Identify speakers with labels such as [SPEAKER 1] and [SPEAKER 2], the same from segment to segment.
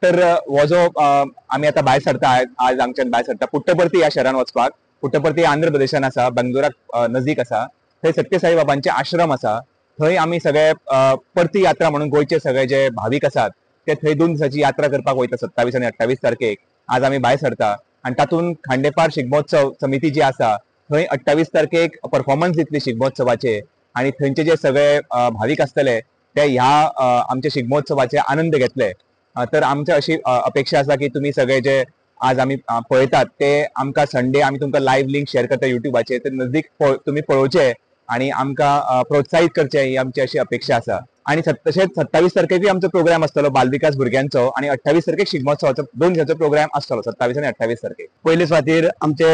[SPEAKER 1] तर हो जो आमी आतां भायर सरता, आज हांगच्यान भायर सरता पुट्टपर्ती ह्या शहरान वचपाक. पुट्टपर्ती आंध्र प्रदेशान आसा, बेंगलोराक नजीक आसा. थंय सत्यसाई बाबांचे आश्रम आसा. थंय आमी सगळे परती यात्रा म्हणून गोंयचे सगळे जे भावीक आसात ते थंय 2 दिसाची यात्रा करपाक वयता 27 आनी 28 तारखेक. आज आमी भायर सरता आनी तातूंत खांडेपार शिगमोत्सव समिती जी आसा थंय 28 तारखेक परफॉर्मन्स दितली शिगमोत्सवाचे आनी थंयचे जे सगळे भावीक आसतले ते ह्या आमच्या शिगमोत्सवाचे आनंद घेतले. तर आमची अशी अपेक्षा आसा की तुमी सगळे जे आज आमी पळयतात ते आमकां संडे आमी तुमकां लायव्ह लिंक शेअर करता युट्यूबाचेर, ते नजदीक तुमी पळोवचे आनी आमकां प्रोत्साहीत करचे ही आमची अशी अपेक्षा आसा. आनी तशेंच 27 तारखेकूय आमचो प्रोग्राम आसतलो बालविकास भुरग्यांचो आनी 28 तारखेक शिगमोत्सवाचो 2 दिसांचो प्रोग्राम आसतलो 27 आनी 28 तारखेक.
[SPEAKER 2] पयले सुवातेर आमचे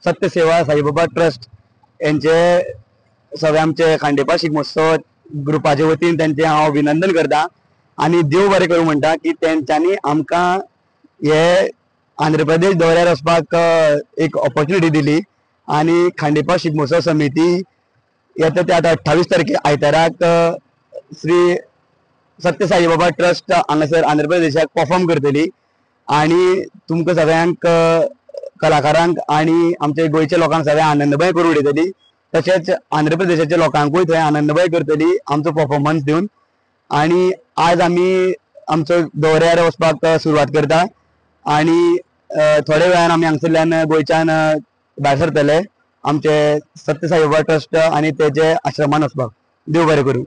[SPEAKER 2] सत्यसेवा साईबाबा ट्रस्ट यांचे सगळे आमचे खांडेपार शिगमोत्सव ग्रुपाचे वतीन तेंचे हांव अभिनंदन करता आनी देव बरें करूं म्हणटा की तेंच्यांनी आमकां हे आंध्र प्रदेश दौऱ्यार वचपाक एक ऑपॉर्च्युनिटी दिली. आनी खांडेपार शिगमोत्सव समिती येता ते आतां 28 तारखे आयताराक श्री सत्य साईबाबा ट्रस्ट हांगासर आंध्र प्रदेशाक परफॉर्म करतली आनी तुमकां सगळ्यांक कलाकारांक आनी आमच्या गोंयच्या लोकांक सगळ्यांक आनंदमय करून उडयतली. तशेंच आंध्र प्रदेशाच्या लोकांकूय थंय आनंदमय करतली आमचो परफॉर्मन्स दिवन. आनी आज आमी आमचो दौऱ्यार वचपाक सुरवात करता आनी थोड्या वेळान आमी हांगसरल्यान गोंयच्यान भायर सरतले आमचे सत्य साईबाबा ट्रस्ट आनी तेजे आश्रमान वचपाक. देव बरें करूं.